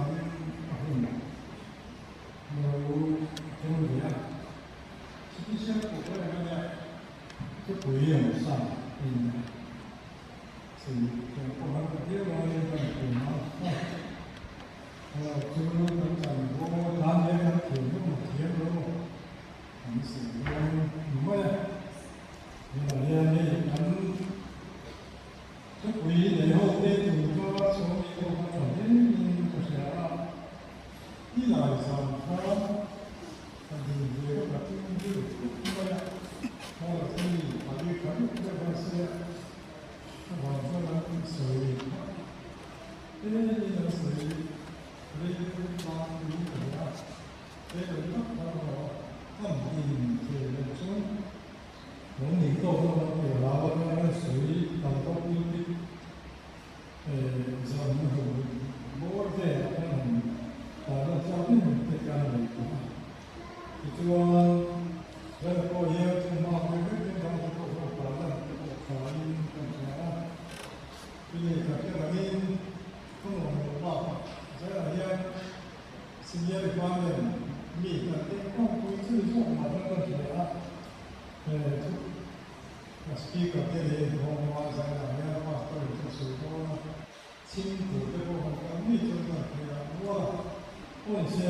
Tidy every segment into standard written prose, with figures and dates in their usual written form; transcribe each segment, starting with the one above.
vangin a hun lo thleng ve a. Special program a nia, thupui ang sa in chei chung pawh han ta viau laiin kan tum a, chu kan chanvo tan hian kan thiam emaw thiam lo emaw kan sawi dawn mai a. Tunah hian hei kan thupui nei ho te tur kha sawmi pawh kha tha hle in ka hria a, i lai zan khan ka din ve ka ka tum rilru khawp mai a, hall khi a ri tha deuh deuh a sia, ka van chuan an sawi phah em in an sawi rei tlangpui ka hria a, he lo tak kha erawh kan din thei lo chuan Lo nih tawk na kan ti hlau a kan sawi tam bawk lutuk zan na hmu bawr velah kan han tarlan tlak em te kan nei tawh a. Tichuan Lal pawh hian chu hma ve vek in dang te pawh hian tarlan te pawh thain kan hria a. Chumi khat te angin ka nuam loh bakah Zaiah hian Senior Department mi kan teh kawngpui chu ni zawk mah hian kan hria a. He thu a speaker te leh inkhawm a zaiah hian pastor in chu a sawi dawn a, chhim tur te pawh han kal ngei chuan kan thei a rual a, pawn se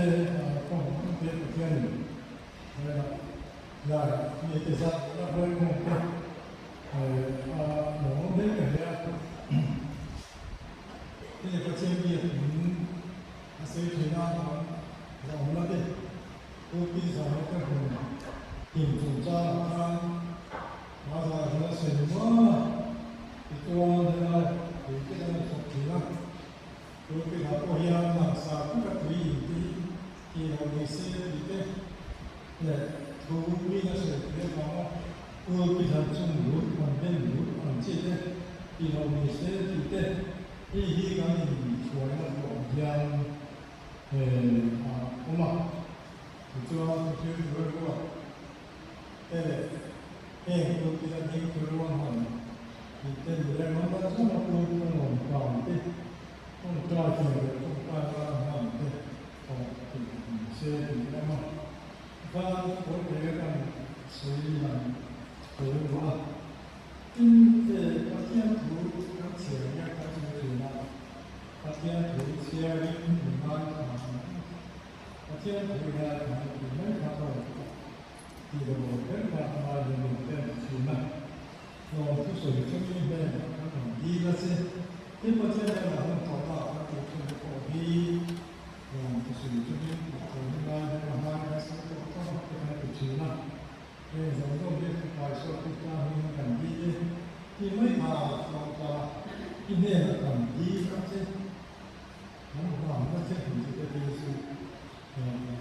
kawng an te Pathianin zaiah lai mi te zat la hruai khawm te a lawmawm hle ka hria a. Hei Pathian biak in a sawi thin a, zahawmna te. Pulpit zahna ka hmu him chungchangah khan hma zah hian a sawi nual a, tichuan helai tui te kan la thawk thin a, pulpit ah pawh hian langsar taka tui in te hi tih loh ni se tih te leh thu min a sawi thei avanga pulpit han chung lut han ben lut ang chi te tih loh ni se tih te hei hi kan inhruaina ruah hian a awm a, tichuan thil rilruat te leh heng pulpit a ding tur ruahman tih te ni leh man dan zawng a pulpit a lawm kang te, tawngtai thiam leh tawngtai nana hman te thawh tih ni se tih a awm a, tikhan pawi thei kan sawi lan thei ruah a, tin Pathian thu kan chhiar hian kan sawi thin a. Pathian thu chhiarin min ngaithla ang u. Pathian thu hian kan ti mai kha aw tih lo lo ber kha a ngai lo min te an ti thin a. Tlawm thusawi chungin hnenah kan rawn dil a che. Tin, Pathian hnenah hun tawh bak kan tih thin te pawh hi tlawm thusawi chungin tih tur hi ngai hian a hmai kan sawi tawh tawh te kan ti thin a. Heng zawng zawng hi Fapa Isua Krista hmingin kan dil e tih mai kha tlawm ta i hnenah kan dil a che. Kan hmanna che hmu chu te phei chu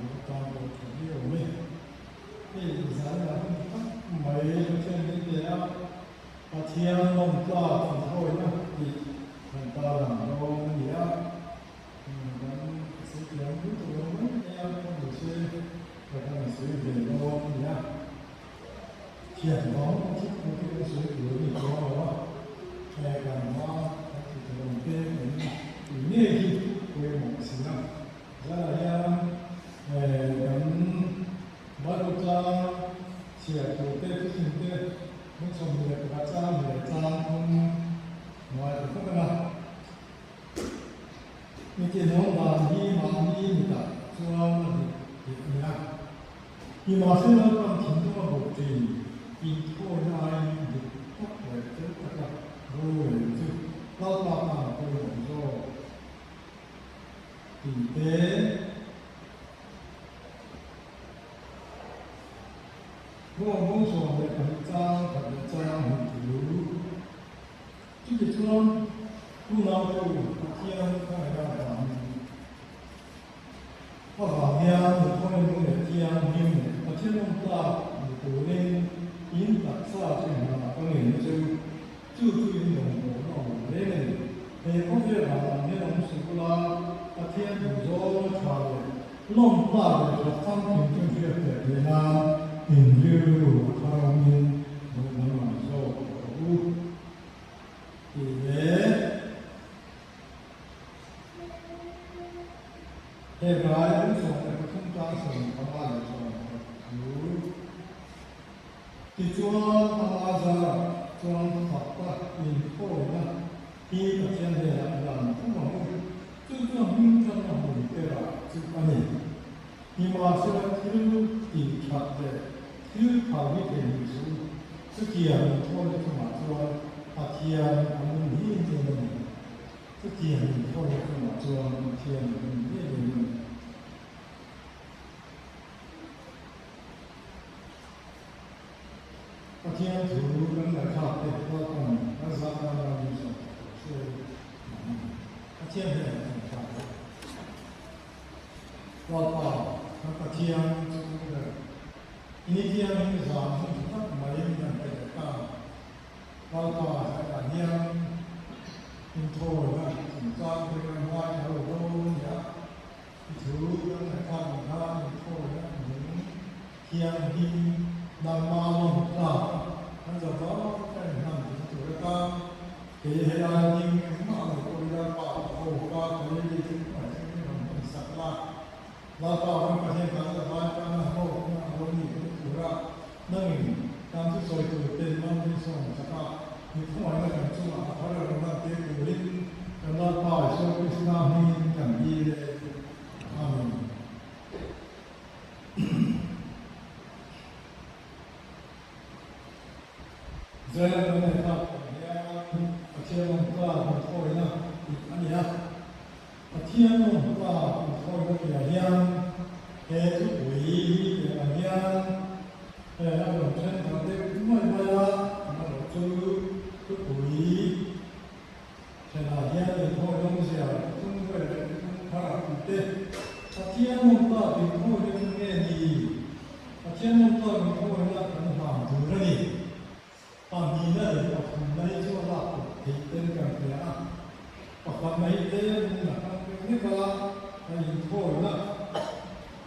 lo tan pawh tha viau awm e. Hei zaiah hun tak mai Pathian min pe a, Pathian lawm tlak inthawina tih kan tarlang dawn a ni a. Kan sawi thiam lutuk lo mai mai a, ka ni se ka kan sawi ve dawn a nia. Thiam vang a thik thu te kan sawi tur a ni chuang lo a, he kan hma kan ti tur ang te kan tih ngei hi pawimawh si a. Zanah hian kan Bible tlang chhiar tur te thuthlung te hmachhawn leh pakhat chang leh chang thum hnuai ta phawt ang a. Mi tinawm dan hi mahni mitah chuan a dik tih a ni a. Nimahsela kan thinlung a bawk thin inthawina aiin dik tak leh fel taka rorel chu Lalpa tan pawimawh zawk tih te, Ruang bawngsuam leh pahnih chang khat leh chang hmuh thu. Chutichuan, unaute u, Pathian khawngaihna avangin, a vang hian inkhawm nung leh thianghlim leh Pathian awm tlak ni turin in taksa chu hna ka ngeina che u, chu chu in rawngbawlna awm reng a ni. He khawvel vang ang hian awm suh ula, Pathian duhzawng a tha leh lawm tlak leh that famkim chu hriat theih theih nan in rilru a thar awmin duh danglam zawk rawh u. Tih leh. Tichuan, ama zarah chuan fakna inkhawina hi Pathian hnenah i lan thung ang u. Chu chuan hming tanna hmun berah chu a ni. Nimahsela thil tih that leh thil phal hi thei ni chu chutiang inthawina chungah chuan Pathian a nung hi em a ni. Chutiang inthawina chungah chuan Pathian a nung em em a ni. Pathian thu kan ngaihthlak te Lalpan kan zah tan a min zawh tak lo se mahni Pathian hian a ngaihthlak a. Lalpa kan Pathian chu ber ini thiang in zan hun tha tak mai min han pe leh ta. Lalpa hetah hian inthawina chungchang te kan ngaithla lo dawn a ni a. I thu kan ngaihthlak ang khan inthawina nung thianghlim nangmah lawm tlak kan zo vak a inhlan tihna tur atan kei helai ding engmah lo pawh i Lalpa ka ho ka Galili thil hnuai thleng in rawn hman sak la. Lalpa ram Pathian kan la vai tana hlawkna a lo nih theih tura nangin kan thusawi tur ten man min sawm sak a, mi khawngaihna kan chungah a thar a rawn lan tir turin kan Lalpa Isua Krista hmingin kan dil e. Amen. Zel kan ngaihthlak pawh hian Pathian awmtla inthawina tih a ni a. Pathian awmtla inthawina tihah hian he thupui hi tih ang hian he a rawn then dang deuh mai mai a, amaherawh chu thupui thenah hian inthawi awmzia thuthlung vel leh thuthlung thar a tih te, Pathian awmtla inthawina chu nge ni? Pathian awmtla inthawina kan hlan tur a ni. Pahnihna leh pathumna hi chu a lak kawp theih ten kan hria a, pakhatna hi tlem in a kal mek mek a, a inthawina,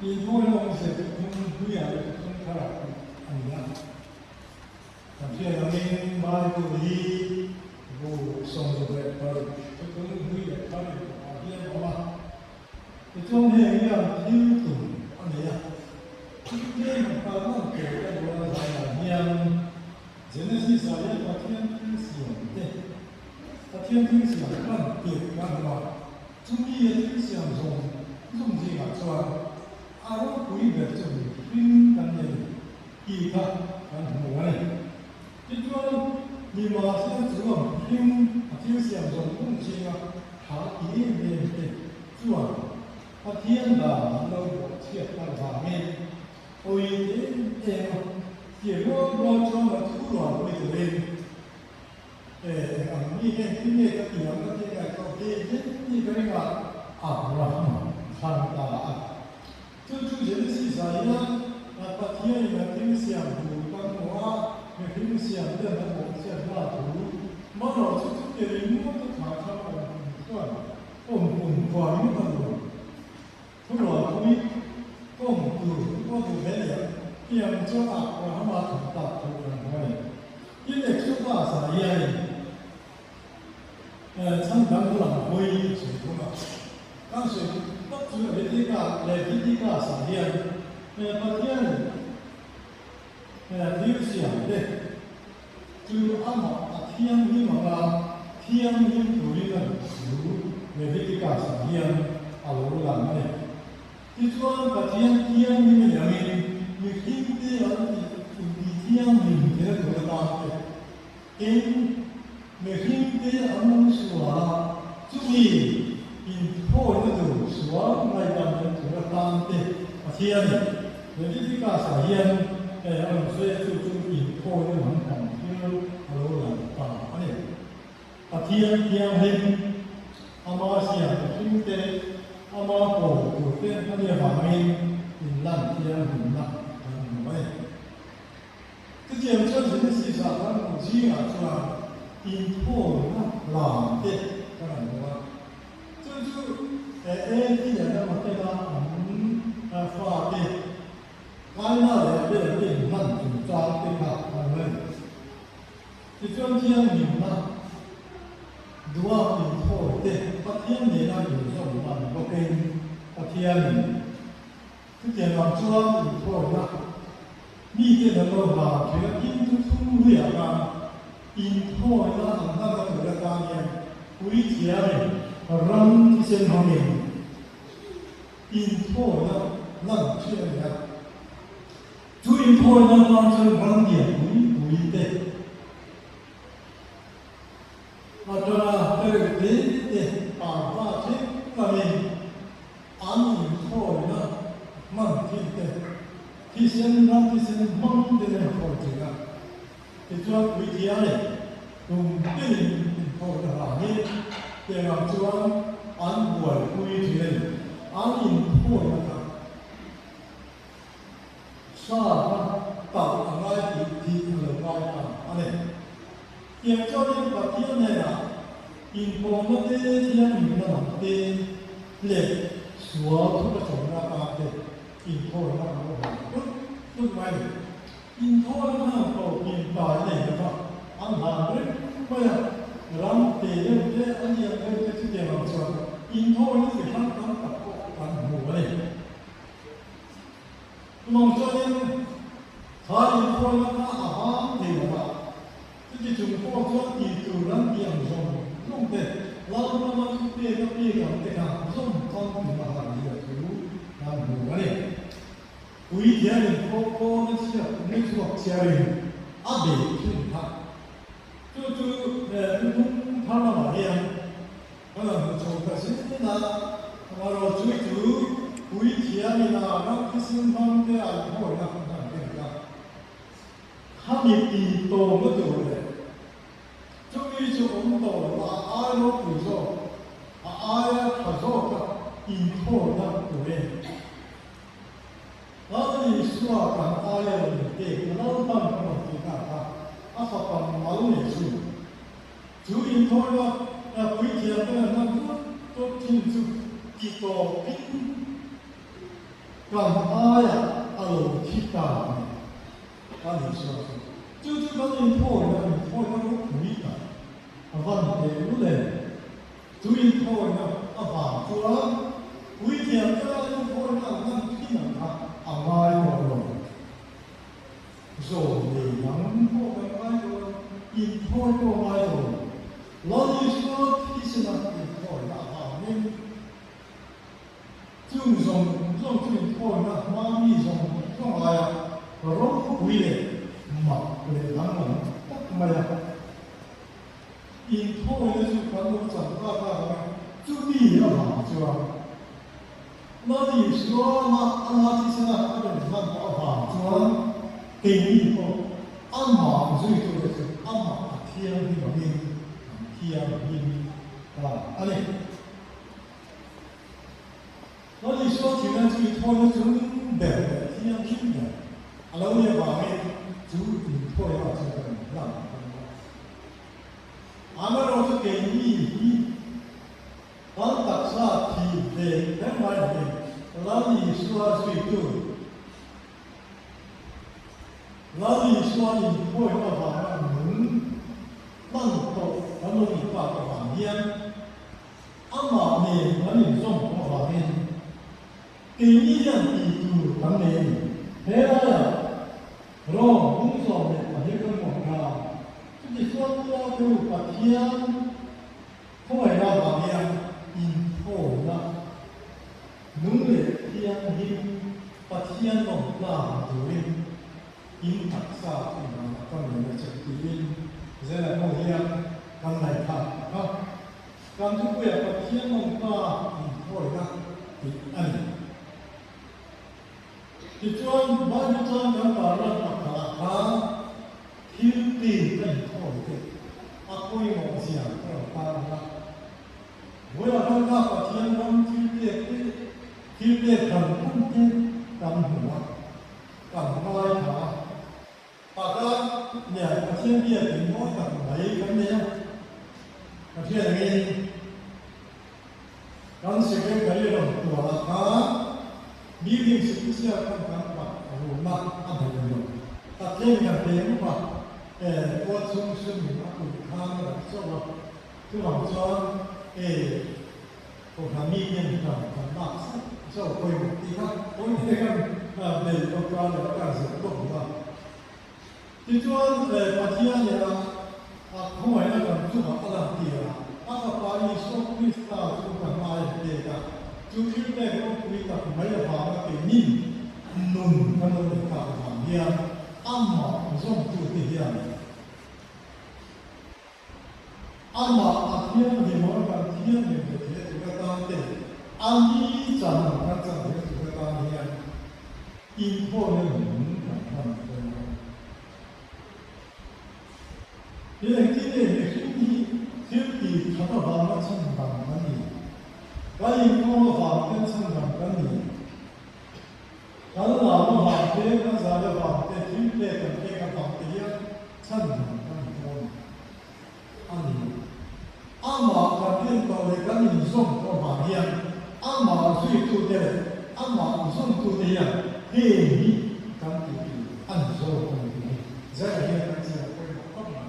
inthawina awmzia chu thung hluiah leh thung tharah tih a ni a. Kan hriat angin Bible hi bu 26 thuthlung hlui leh thar inpawhah hian a awm a, tichuan heng hian thil tum a nei a. Thiltlem an kal lan tur ka duh a zaiah hian Genesis ah hian Pathian thil siam te, Pathian thil siam lan tirh kan hmu a, chumi a thil siam zawng zawng zingah chuan a ropui ber chu mihring kan nei tih kha kan hmu a ni. Tichuan, nimahsela chu a mihring a thil siam zawng zawng zinga tha ti em em te chuan Pathian dan an lo buah chhiat tak vangin awi em em a, tir rual rual chuan a thu rual pui turin e eng ang mi nge ti nge ka ti ang ka ti ngaihtuah ve hle ni ka ring a, Abraham thlang ta a. Chu chu Genesis ah hian Pathianin a thil siam thu kan hmu a, mihring siam ten a buah chhiat hma thu, marawh chu chuti ringawt a thlah thlang awm kum chuan Awm kum khua ringawt a duh. Thurual pui kawm tur pawh duh hle nia. Tiang chuan Abrahama thawm tak thu kan hmu a ni. Tin Exodus ah hianin chhan dang lam hawi a sawi thung a. Kan sawi duh tak chu Leviticus ah hian Pathianin thil siam te Chu amah a thianghlim anga thianghlim turin a duh chu Leviticus-ah hian a lo lang a ni. Tichuan, Pathian thianghlim a ni angin mihringte an tih inti thianghlim thei tur atan te, tin, mihringte an lo sual a, chumi inthawina tur sual ngaihdam leh tur atan te Pathianin Leviticus-ah hian a rawn sawi a, chu chu inthawina lampang thil a lo lang ta a ni. Pathian thianghlim, ama siam mihringte, ama pawl turte a nih avangin inlan thianghlimna kan hmu a ni. Chutiang chuan Genesis-ah kan hmuh zingah chuan inthawina hlan te kan han hmu a. Chu chu Evi leh Adama tena an fate Kaina leh Abel te inhlan chungchang te kha an hmu a ni. Tichuan thianghlimna duak inthawi te Pathian nena inzawmna ni bawkin Pathianin chutiang ang chuan inthawina. Miten an lo hlan thin a, tin thuthlung hluiah khan inthawina an hmanna tur atan hian puithiamin ram thisen hmangin inthawina lan thin a ni a. Chu inthawina hmang chuan ram lian pui pui te atanga tereuh te te parva thleng lamin an inthawina hman thin te thisen ram thisen hmang te nen a thawi thin a. Tichuan puithiain tum tinin inthawina hlanin tiangah chuan an buaipui thin a ni. An inthawina kha Sa kha talh a ngai tih tih a lo ngai ta a ni. Tiang chuanin Pathian hnenah inpawmna te, thianghlimna lam te leh sual thuka chawmna atan te inthawina a lo hlan tlut tlut mai a ni. Inthawina khan tawpin tai nei lova an hlan reng mai a, ram te deuh te a lian deuh te chutiang ang chuan inthawina chi hrang tam tak pawh kan hmu a ni. Tumang chuanin kha inkhawlna kha a bang thei lo va, chuti chung pawh chuan tih tur an tih ang zawng zawng te, Lalrama thu pek a pek ang te kha zawm famkim a har zia chu kan hmu a ni. Puithianin khawkawna chhiat ni chhuak chhiarin a beih thin kha. Chu chu he thuthlung thar lamah hian Kan han hmu chho ta zel a, amaherawhchu chu puithiamin a ram thisen hmang te a inhawina an han ken a, khami ti tawmna tur leh chumi chu awm tawh lo a ai ropui zawk, a aia tha zawka inthawina turin Lal Isua kan aia lo inpek a Lalpan ka rawn ti ta kha a fapa mal nei chu. Chu inthawina puithiam te an hman tut tut thin chu ti tawpin kan aiah a lo thi ta a ni. A ni chuan chu chu chu kan inthawina inthawina ropui tak a van ve lul em? Chu inthawina avang chuan puithiam te an inthawina an hman thin ang kha a ngai tawh lo. Zawm nei dang pawh kan ngai dawn, inthawi pawh ngai dawn. Lal Isua thisena inthawina avangin chung zawng zawng chu inthawina hma mi zawng zawng aia ropui leh mak leh danglam tak mai a. Inthawina chu kan lo chan tak tak ang a, chumi avang chuan Lal Isua mah ama thisena a rawn hman tawh avang chuan keini pawh amah zuitute chu amah a thianghlim angin kan thianghlim ta a ni. Lal Isua thihna chu inthawina chung ber leh thianghlim ber a lo nih avangin chu inthawina chu kan hlan dawn a. Amaherawhchu keini hi Kan taksa thi ve kher mai lovin Lal Isua zuitu, Lal Isua inkhawih avanga nung hman tawh kan lo nih tak avang hian amah nen kan inzawm tawh avangin keini hian tih tur kan nei a ni. He laiah Rom 12 kan hmuh kha chutichuan Pu Pathian Khawngaihna vang hian inthawina nung leh thianghlim Pathian awm tlang turin in taksa chu inang ka ngen a che tiin zela pawh hian kan ngaihthak tak a. Kan thupuiah Pathian awm tlang inthawina tih a ni. Tichuan Bible chuan kan tarlan pakhatah khan thil ti ka inthawi te a pawimawh zia ka rawn tarlan a. Vawiah khan ka Pathian ram thil pek te, thil pek dan phung te kan hmu a, kan ngaithla a. Tah khan nia Pathian biakin mawi tak mai kan nei a, Pathian angin Kan secretary rawn tualah khan building security khan kan pak ruhna a daih lo. Ka tlem kan pe mup a, e tual chhung sum a pui khan a rawn chauh a, chuvang chuan e kohhran mi hian kan kan lak zauh zauh pawimawh tih kha pawi te kan bei bawk a leh kan zir bawk duh a. Tichuan, Pathian ina a khawngaihna kan chungah a lantir a, a Fapa Isua Krista chu kan aia pek a, chu thil pek ropui tak mai avanga keini nun kan lo neih tak avang hian amah zawmtute hian Amah a thianghlim a kan thianghlim ve theih tur atan te, a ni chan kan chan theih tur atan hian inkhawmna nung kan hman dawn a. He engtin nge mihring hi thil ti that avanga chhandam kan ni? Kan inkhawm avang ten chhandam kan ni? Kan lam avang te, kan zai avang te, thil pek kan pek avang te hian chhandam kan ni dawn a ni. Amah kan en tawh leh kan inzawm tawh avang hian amah zuitute leh amah zawmtute hian heng hi kan tih tur a ni zawk a ni tih hi zaiah hian kan chiang pawimawh khawp mai.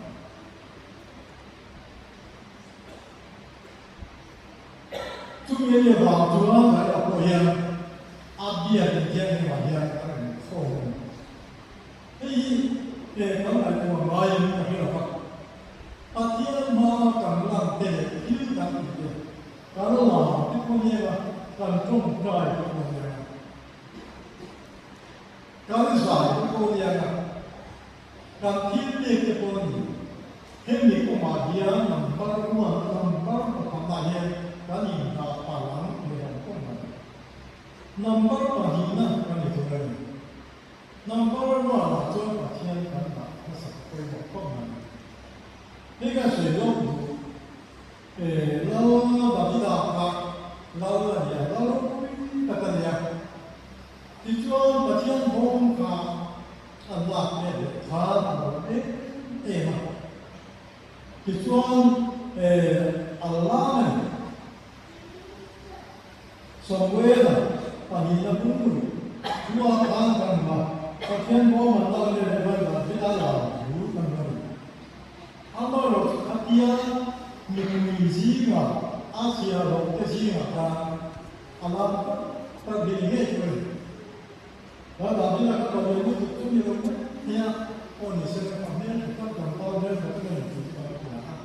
Chumi a nih avang chuan Zaia pawh hian a biak inthianghlimah hian a rawn khawm a ni. Hei hi he kan ngaihtuah ngaiin ka hre lo va, Pathian hma kan lan te leh thil kan tih te, kan lam te pawh nia, kan tawngtai te pawh nia, kan zai te pawh nia, Kan thil pek te pawh a ni. Hemi kawngah hian number one a number pakhatna hian kan indah palh ang tih a rawn kawng mai. Number pahnihna kan ni tur a ni. Number one ah chuan Pathian kan dah hmasak pawimawh khawp mai. Hei ka sawi lawk duh. Lal Davida kha Lal a ni a, Lal ropui tak a ni a. Tichuan Pathian bawm kha an lak let leh khan a lo em em a. Tichuan a lam a ni. Samuela pahnihna bung thua khan kan hmu a, Pathian bawm an lak let leh khan Davida lam thu kan hmu a ni. Amaherawhchu chu khatia mipui zingah a chhiahhlawhte zingah khan a lam tak tak ve ngei chu a ni. Ka Davida ka lo ve lutuk chu ni lo mai nia, aw ni se ka hmel tha tak tlangval hmel tha tak a ni tih chu kan hria a.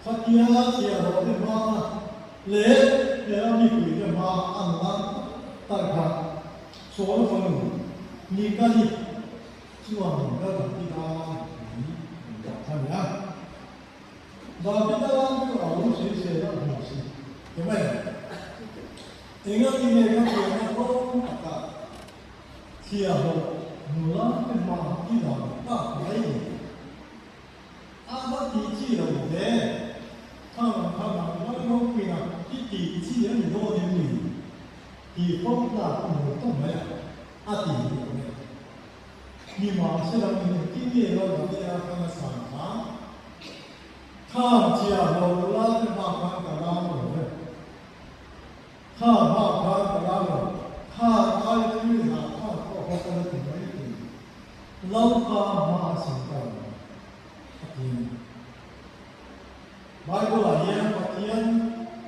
Khatia chhiahhlawhte hmaa leh hela mipuite hmaa an lam tak tak kha Saul fanu Mikali Chuan ka Davida hi an dah kha ni a. Davida lam chu a lo sawisel a hmu si te mai ang. Enga ti nge ka pianna rawng taka thiahhlawh nula te hma i lam tak mai ni? A va tih chi lo ve. Khang ang kha nangmah ropuina i tih chi a ni dawn em ni? Tih fawm tlak a hmu tawp mai a, a ti ni awm e. Nimahsela min engtin nge lo Davida khan a san kha? Kham chia lo la te hma khan ka lam lo ve. Kha hma khan ka lam lo, kha ai thil zah kha pawh kha ka la ti mai thei. Lalpa hma a sin ka lo a ti a ni. Bible-ah hian Pathian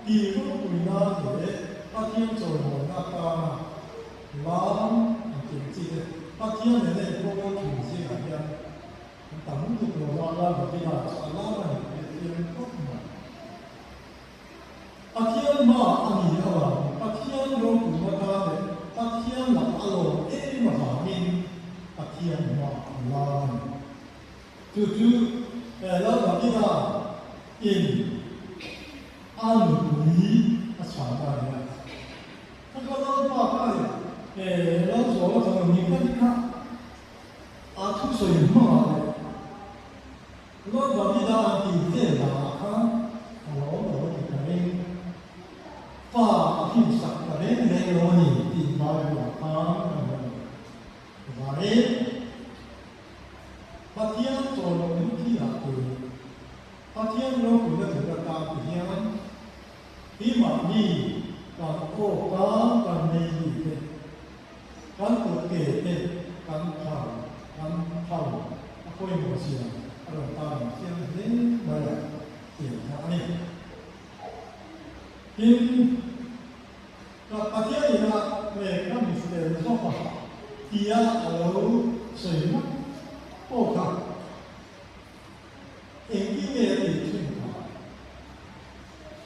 tih ropuina leh Pathian chawimawina atana lam an tih ang chi te, Pathian nena inpawh thu zingah hian an tam lutuk lo va, Lal Davida chu a lam a ni tih a thiam khawp mai. Pathian hmaah a ni avangin Pathian ropuina atan leh Pathian lak a lawm em avangin Pathian hmaah a lam a ni. Chu chu Lal Davida in a nupui a chhan ta a ni a. Ka ka Lalpa kha leh Lalzuala fanu ni ka ni kha a thusawi hmangah leh Lal Davida an tih vel danah khan a lawm lo a ti ka ring. Fa a hlimsak ta reng reng lo a ni tih Bible-ah khan kan hmu a ni. Vangin. Pathian chawlawmin thi ah te, Pathian ropuina tur atan ti hian hi mahni kan aw tan kan nei ni te, kan kut ke te kan phal kan phal a pawimawh zia a rawn tarlang chiang hle mai a tiang kha a ni. Tin, ka Pathian ina leh ka mifel zawk a tia a lo sawi ngawt. pawh kha engtin nge a tih thin kha?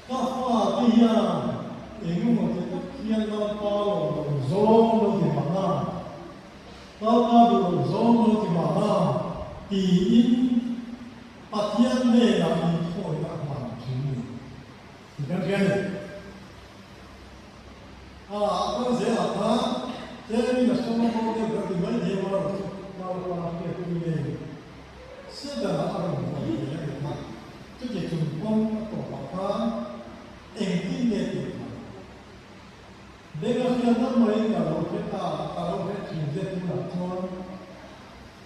Ka fate hian engemaw ti tak hian Lalpa lo lo zawng lo ti mahna, Lalpa duh lo zawng lo ti mahna tiin Pathian hnenah inthawina a hman thin ni tih kan hria a ni. A kal zelah khan tlemin a sawm a bo deuh kan ti mai thei a, amaherawhchu Lalpa hriatpui ngei Sedan-ah a rawn vawn thei a ni kha. Chuti chung pawn a tawpah khan engtin nge tih kha Benga hriatna mai ka lo hre ta, ka lo hre thin zet tunah chuan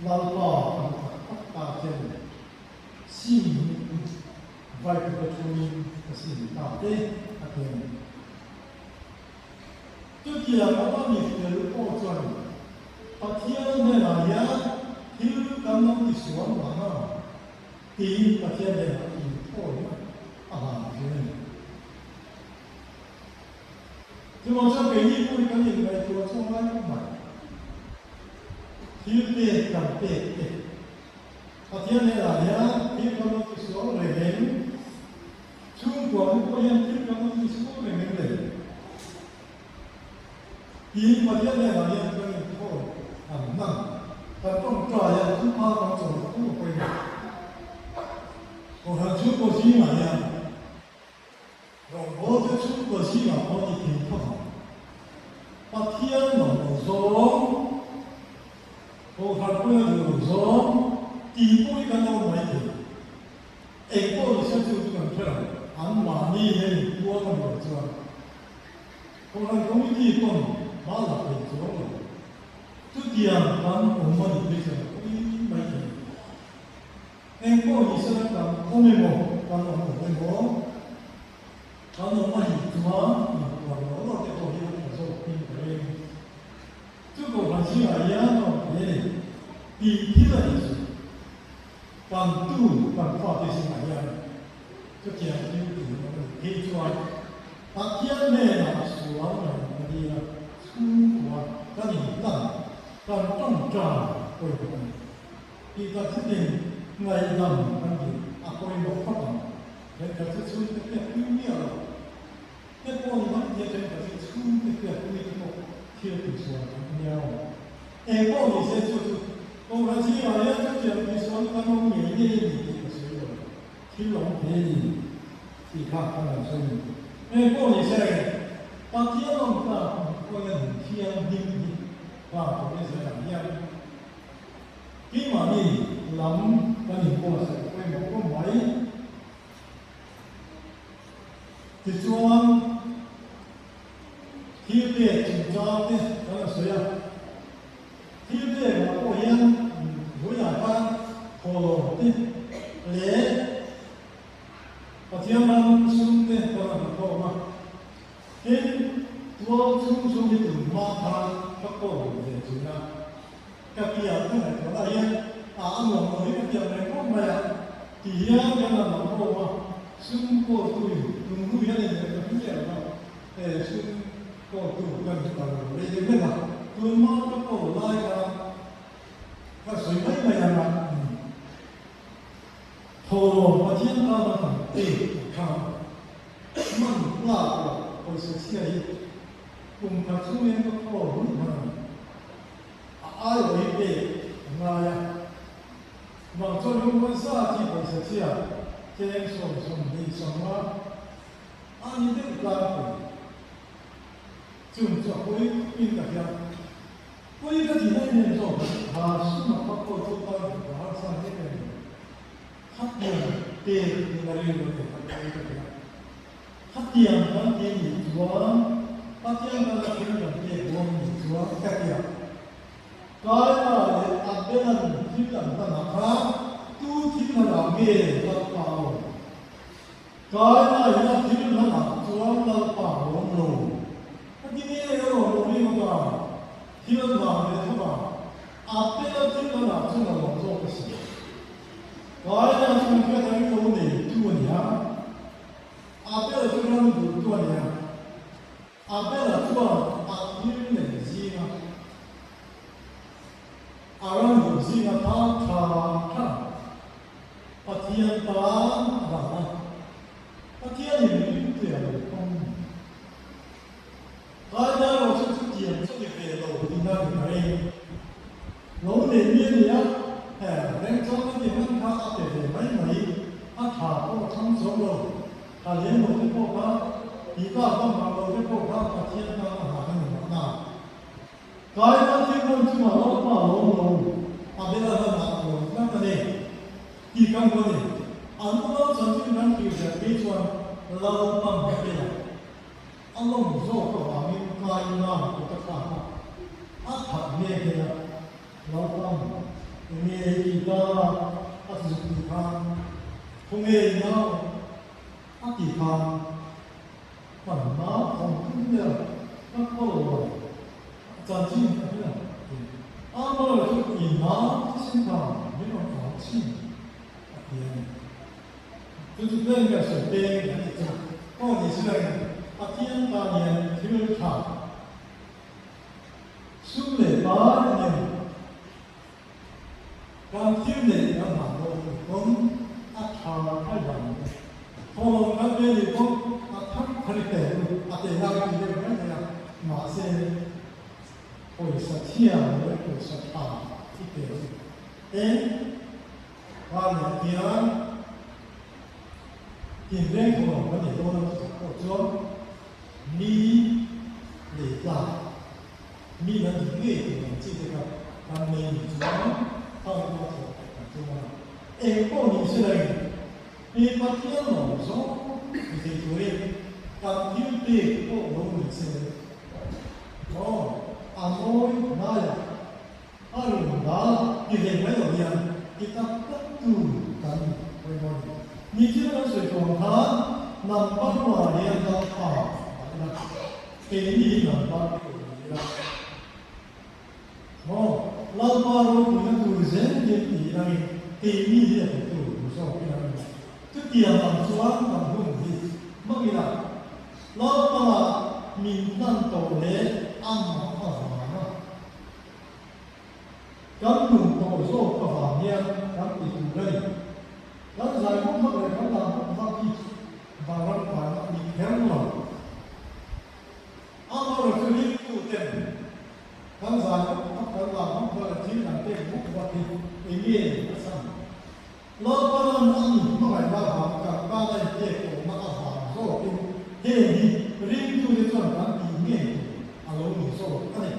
Lalpa ka hmu tak tak ta che ni. Sim vai kut a thuin ka sim ta te a ti a ni. Chutiang anga mi fel pawh chuan Pathian hnenah hian thil kan lo tisual mahna tiin Pathian hnenah inthawina a hlan thin a ni. Chuvang chuan keini pawh hi kan inngaihtuah chu a ngai khawp mai. Thil pek kan pek te Pathian hnenah hian thil kan lo tisual reng em? Chhungkua te pawh hian thil kan lo tisual reng em le? Tiin Pathian hnenah hian kan inthawn an hman. Kan tawngtai a, thupha kan chawi tu a pawimawh. Kohhran chhungkaw zingah hian Rawngbawlte chhungkaw zingah pawh ni thei tho ang. Pathian lo lo zawng, Kohhran pawhin a duh lo zawng tih pawh hi kan awm mai thei. Eng pawh ni se chu chu kan hre lo, an mahni hian inpuang a nih chuan Kohhran Committee pawn hma la thei chuang lo. Chutiang kan awm a nih phei chuan a pawi mai thei. Eng pawh ni se kan awm emaw, kan awm lo emaw, kan awm a nih chuan inpuan lo lo te pawh hi a tha zawk in ka ring. Chu kohhran zingah hian a awm thei a ni tih thil a nih chu. Kan tu kan fate zingah hian chutiang thil tih an awm a nih phei chuan Pathian hnenah sual ngaihna dila chhungkua kan inhlan, kan tawngtai pawimawh a ni. Tih tak zetin ngaihdam kan tih a pawimawh khawp ang. Thenkhat chu chhungte hriatpui miah lo te pawh ni mai thei a, thenkhat chu chhungte hriatpui te pawh thil tihsual kan nia aw. Eng pawh ni se chu chu Kohhran zingah hian chutiang tihsual kan awm ngei ngei a ni tih ka sawi lo. Thil awm thei a ni tih kha ka rawn sawi ni. Eng pawh ni se Pathian awm ta pawhin a nun thianghlim hi pa Tawlhi zelah hian Keimahni lam kan inbuatsaih pawimawh khawp mai. Tichuan, thil pek chungchang te kan la sawi a. Thil pekah pawh hian vawiah khan thawhlawm te leh Pathian ram sum te kan la hnathawm a. Tin, tual chhung chhung hi tun hma khan ka kawl ve thin a. Ka pian ka ngaihtuahna hian a a nuam lo hi ka pian reng khawp mai a ti hian kan han lam khawm a, sum kawltuin tun hnu hian in leh ka hmu miah lo a, e sum kawltu kan hmu ta lo rei deuh hlek a, tun hma ka kawl lai khan ka sawi mai mai ang a, Thawhlawm Pathian tana kan pek khan man tlak loh pawisa chhia hi kum khat chhungin ka khawl hun hman a ni. A aiawh hi pek a ngai a. Mah chuan lungmuan sa chi pawisa chhia cheng 22 sanga a ni deuh tlangpui. Chung chu a pawi khawpin ka hria. Pawi ka tihna em em zawk a, ha sum a khaw pawh chu tan ka harsa hle ka ni. Khatiang pek hi a rilru te kha pawi ka ti a. Khatiang kan ti nih chuan Pathian kan a thil kan pek dawn nih chuan ka ti a. Kaina leh Abel-a'n thil an hlan ah khan tu thil hlan ah nge Lalpa a awm? Kaina in a thil hlan ah chuan Lalpa a awm lo. Ka ti nge a awm lo ringawt a, thil an hlan ve tho a, Abel-a thil hlan ah chuan a lawm zawk a si. Kaina chu hriat a ring lo nei tu a ni a, Abel-a chu ram duh tu a ni a. Abel-a chuan a thil nei zinga a ram duh. zinga tan tha tha Pathian tan a hlan a, Pathianin ringtuia lo pawm. Kaina erawh chu chutiang chu ni ve lo tihna ni mai. Lo nei mi a ni a, he remchang a tih hman kha a pe ve mai mai, a tha pawh a thlang chuang lo. Tha lem lo te pawh kha, tih tlak vang vang lo te pawh kha Pathian tan a hlan a ni mahna. Kaina thil hman chungah Lalpa a lawm lo, Abela hlanah a lawm tlat a ni tih kan hmu a ni. An unau chanchin kan hrilh ziah phei chuan Lalpan Abela a lawm zawk avangin Kaina kut a thlak a, a that nghe nghe a. Lalpan enge ei tih ta a ti zuk tih khan khawnge i nau a tih khan Kan hma awm tum ber ka kawl lo a chanchin a hria ti. Amor chu i nau thisen kha min rawn au chin a ti a ni. Chu chu tlem ber sawi peng a nih chu. Aw ni silo in Pathian tan hian thil tha sum leh pai a nia. Kan thil neih kan hah dawn ni pawn a tha a lang e. Thawhlawm kan ve ni pawn a thar thar i tel chu a teh lai ti deuh mai thei a, mahse pawisa thiam leh pawisa tha i tel eng pa leh hian tinreng thawhlawm kan nei dawn a chutah pawh chuan mi lei tlak Mi nan duh ngei tur ang chi te kha kan nei ni chuan khang pawh thawh kan tum a. Eng pawh ni se la in mi Pathian lawm zawng ti thei turin kan thil pek pawh lo ni se maw a mawi hnaiah a rawn dal ti ve mai lo hian ti tak tak tu kan pawimawh a ni. Ni thil kan sawi tawh ang khan number one hian Lalpa a ila. Keini hi Lalpa tur ni ila. Maw, Lalpa ropuina tur zel hian ti ila nge, keini hi a ti tur zawk ila nge. Chutiang ang chuan kan hun hi hmang ila, Lalpa min hlan tawh leh amah avanga kan nun tawh zawk avang hian kan ti tur a ni. Kan zai vak vak leh kan dan vak vak hi Vanram kaina a ni kher lo. Amaherawhchu ringtuten kan zai vak vak, kan lam vak vak leh thil kan pek vak vak hi eng nge a chhan? Lalpanan a ni hmangaihna avang kan tana inpek tawhna avang zawkin heng hi ringtute chuan kan tih ngei tur a lo ni zawk a ni.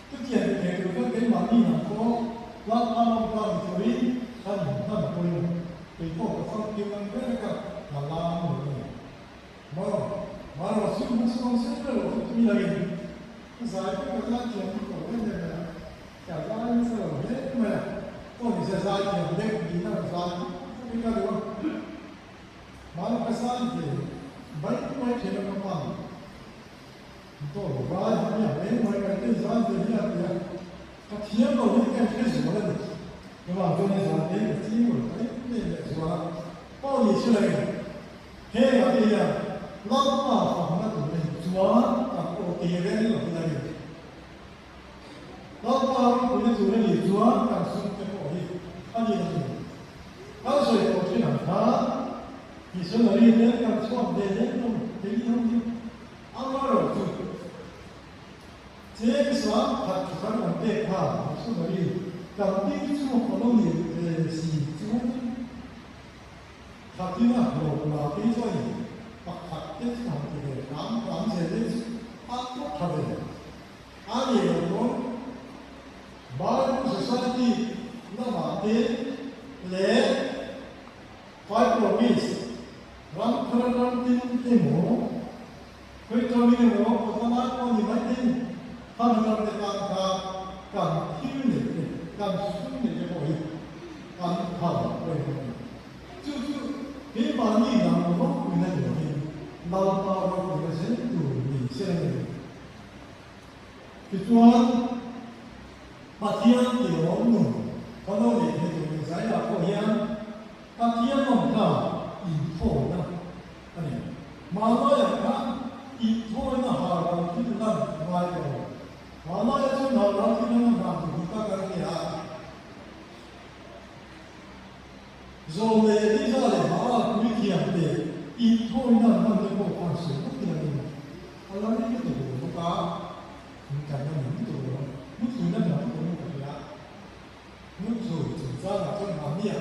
Chutiang ti thei tur chuan keimahni lam pawh Lalpa lawmpa ni turin kan inhman pawimawh. Kei pawh ka famkim ang ber ka la lam lo a ni. Maw, Maro chu hmasawng sen ber lo chu tui langin ka zai pawh ka zai thiam vak lo em em mai a, ka zai nasa lo hle mai a, pawh ni se zai thiam deuh nihna ka zai vak vak hi ka duh a. Maro ka zai ve mai mai thin a ka pan. Dawr vai hi a eng mai mai te zan ve hi a ti a, ka thiam lo hi ka inhre zual a ni. Chuvang chuan hei zan te ka ching lo ta em em leh zual a, pawh ni si lo in hengah te hian Lalpa fakna tur a ni chuan kan aw te reng lo hi a ni. Lalpa ropuina tur a nih chuan kan sum te pawh hi a ni lo ni. Kan sawi tawh thin ang khan missionary te kan chhuak ve lem lo keini ho hi. Amaherawh chu cheng sang khat khat kan pek kha missionary kan ding chhuak a lo nih ve si chuan Khatin a hlawk la phei chuan pakhat te chu han ti ve hram hram zel e chu a tawk tha ve. A nih loh pawn Bible Society lamah te leh Five Province ram thar ram tin emaw Khawitawmin emaw kawta lai pawh ni mai thei khan ram te tan kha kan thil neih te kan sum neih te pawh hi kan phal reng a ni. Chu chu keimahni lam ropuina ni lovin Lalpa ropuina zel tur ni se a ni. Tichuan Pathian tirawm nun kan lo neih theih tur ni zaiah pawh hian Pathian awm kha inthawina a ni. Hmanlaiah khan inthawina harral thil lan ngai tawh lo. Hmanlaiah chuan harral thil lan a hman duh tak a ni a. sawi vak ila ni. A la rei lutuk lo bawk a, in kan la ni lutuk lo. Muthlui na hna chu ka mu ka hria. Muthlui chungchangah chuan mahnia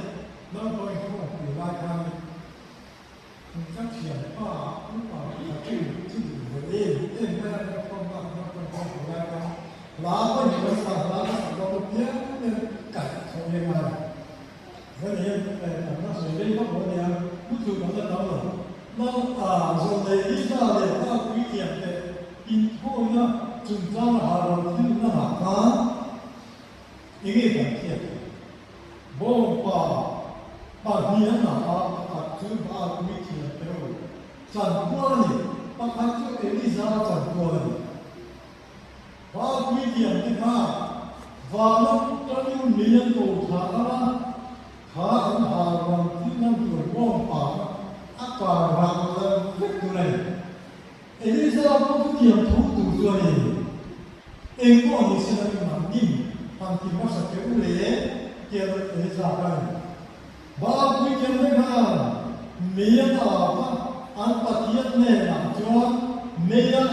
naupang inkhawmpui lai khanin ka thianpa upa pakhatin chu duh ve em em mai a, kan khawmna naupang inkhawmpui lai khan hla pawhin kan sa hla ka sak dawn apiang hian kaih tho em a ni. Vani kan la sawi rei vak lo a nia, muthlui kan la tam lo. Lal Zawlnei Lisa leh Pa Puithiam te inthawina chungchang a har lo thil lamah khan enge kan hriat theih? Bawngpa pahnih an lah a, pakhat chu Baal Puithiam te ho chanpual a ni, pakhat chu Elisa chanpual a ni. Baal Puithiam te kha vana tangin mei an ko thla ang a, kha an hal rang thil hman tur bawngpa kha a kar rang lo vek tur a ni. Elisa pawh chutiang tho tur chu a ni. Eng pawh ni se la nangin han ti hmasa teh u le tia Elisa kha a ni. Baal Puithiam te khan mei a ta kha an Pathian hnenah chuan mei a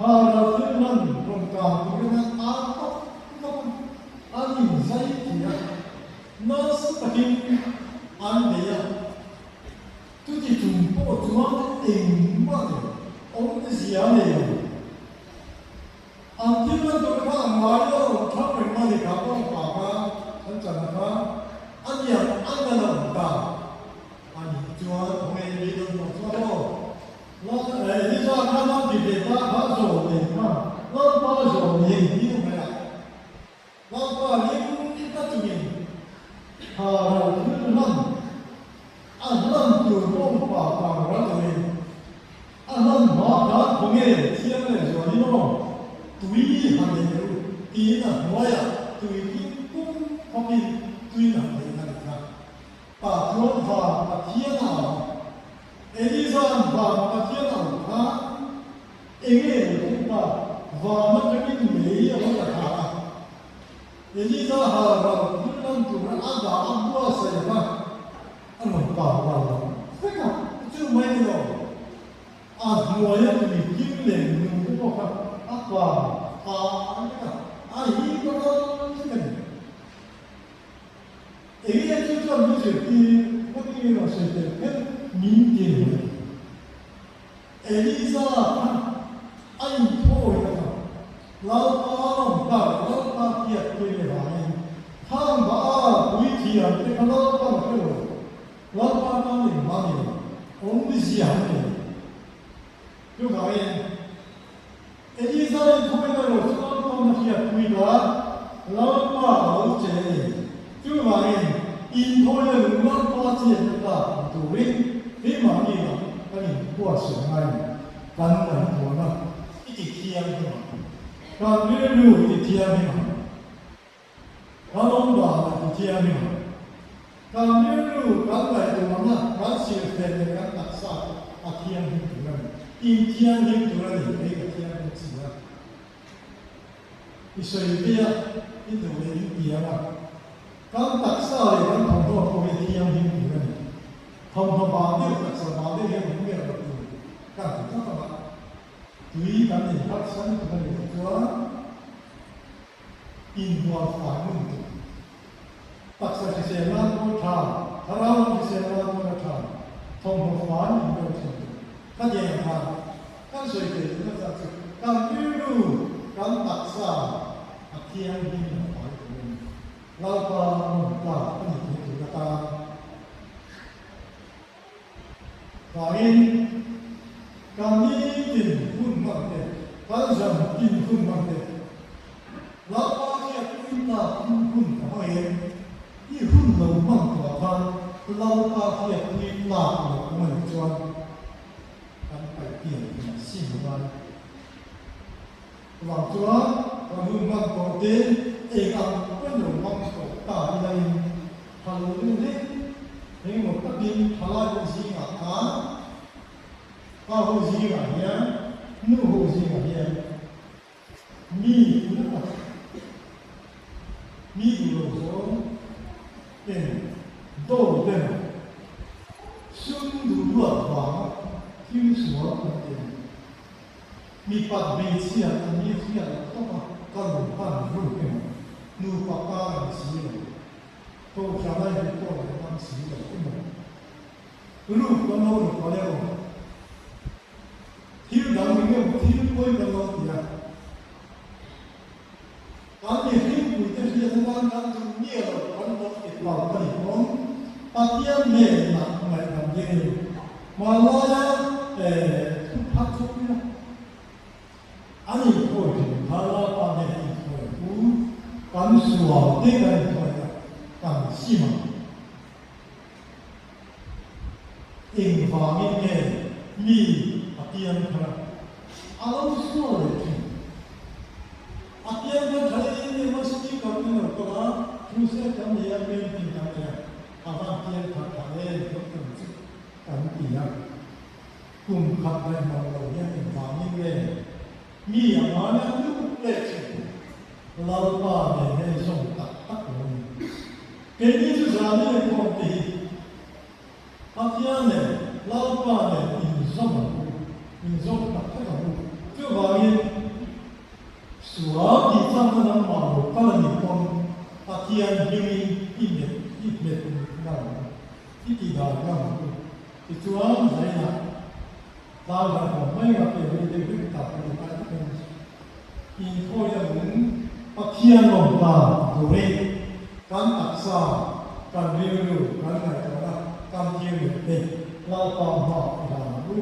Hara thil man rawn kang turin an ar vak vak a, an inzai thei a, nasa takin an bei a. Chuti chung pawh chuan engmah leh awmzia a nei lo. An thil man tur kha a ngai lo, thlang reng mah ni kha pawh pa kha an chan a kha a niang an la lo awm ta a nih chuan khawnge beidawng tawh chuan aw. Elisa khan a ti ve ta kha zawh nei kha Lalpa zawh nei hi a hmel a. Lalpa ring ta chungin tha ro thil hlan a hlan tur bawngpa kang ral loin a hlan hma khan khawnge thiang leh zual in aw tui han nei teh u tiin a hnuaiah tui thing pum khawpin tui han nei a ni kha. Tah chuan van Pathian a awm. Eliza'n van Pathian a awm kha enge lo thleng ta? Van atangin mei a lo la thla a. Eliza hal ral thil lan tura a dah a buatsaih kha a rawn kang ral lo vek a. Chu mai ni lo, a hnuaia tui kim leh nung te pawh kha a kang fai vek a, a hip ral vek a ni. Enge chu chuan min zirtir vek in rawn sawi tel kher min ti a ni mai. Eliza kha a inthawi ta kha Lalpa lawm ta leh Lalpa hriat pui leh vangin khang Baal puithiam te kha Lalpa na hre lo, Lalpa tan engmah ni lo, awmzia an nei lo. Chuvangin Eliza inthawi na ro chu Lalpa na hriat pui ta, Lalpa a lo che a ni. Chuvangin inthawi na lung Lalpa chiatna tlak ang turin keimahni lah kan inbuatsaih ngai ni. Kan ngaihtuahna i ti thianghlim ang. Kan rilru i ti thianghlim ang. Kan awm dan a ti thianghlim ang. Kan rilru, kan ngaihtuahna, kan silhfen leh kan taksa te a thianghlim tur a ni. Inthianghlim tur a ni, kei ka thianghlim chi a. I sawi ve a, i duh leh in piang a. Kan taksa leh kan thawmhnaw pawh hi thianghlim tur a ni. Thawmhnaw bal deuh, taksa bal deuh hian awm ber lo tur kan ti tlat ang a. Tui kan inharsa lutuk a nih loh chuan inbual fai ngun tur. Taksa hrisel nan pawh tha, thlarau lam hrisel nan pawh a tha, thawmhnaw fai inbual thin tur. Khatiang ang khan kan sawi thei duhna zat chu kan rilru, kan taksa a thianghlim a fai tur a ni. Lalpa rawn tlak a ni thei tur atan. Vangin kan nitin hun hmang te, kan zan tin hun hmang te, Lalpa hriat pui tak hun hun ka hmang em? I hun lo hmang tawh khan Lalpa hriat pui tlak lo awm a nih chuan kan paih pian thei sim lo lai. Chuvang chuan kan hun hmang tawh te eng ang pawhin lo hmang tawh ta ila in tha lo deuh hle. Engemaw takin thalai ho zingah khan pa ho zingah hian nu ho zingah hian mi tuna tak mi duh lo zawng ten do ten sum duh luat vanga thil sual an ti. Mipat hmeichhia an ni hriat loh tawp a ka lo hman ruk emaw, nupa kar a ni si lo, kohhran a inreport leh ngam si lo emaw, ruk kan lo ruk palh emaw, thil dang eng emaw thil pawi kan lo ti a. Kan mihringpuite hriat atan kan duh nge lo kan lo ti hlauh a nih pawn Pathian hnenah ngaihdam dingin hmanlaia thu phat chawp ila an inkhawi thin kha Lalpa hnenah inkhawi ang u, kan sual te kan inkhawi a, kan sim ang. Engvangin nge mi a piang thar a, a lo sual leh thin? A piang thar tha em em a, speaker ten lo kal a, crusade kan nei a, painting kan nei a, a van piang thar tha em kan tum chu kan ti a. Kum khat daih mang lo hian engvangin nge mi a ngai a lut leh thin? Lalpa nen hei zawng tak tak lo ni. Keini chu zani leh khawm te hi Pathian leh Lalpa nen inzawm ang u, inzawm tak tak ang u. Chuvangin sual tih changna nangmah lo kal a nih pawn Pathian hmingin i hmet i hmet ngam ang u, i tih dan ngam ang u. Tichuan zainah tlai hlauhawm mai nga pe rei deuh hlek tak a ni ta tak in inkhawina lung Pathian lawm ta turin kan taksa, kan rilru, kan ngaihtuahna, kan thil leh te Lalpa hma i hlan ang u.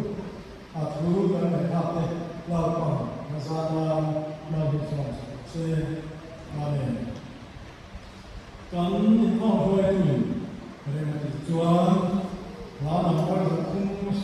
A thu kan ngaihthlak te Lalpa'n a zah nan malsawm sak se. Amen. Kan inkhawm hruaitu reng a tih chuan hla number 330.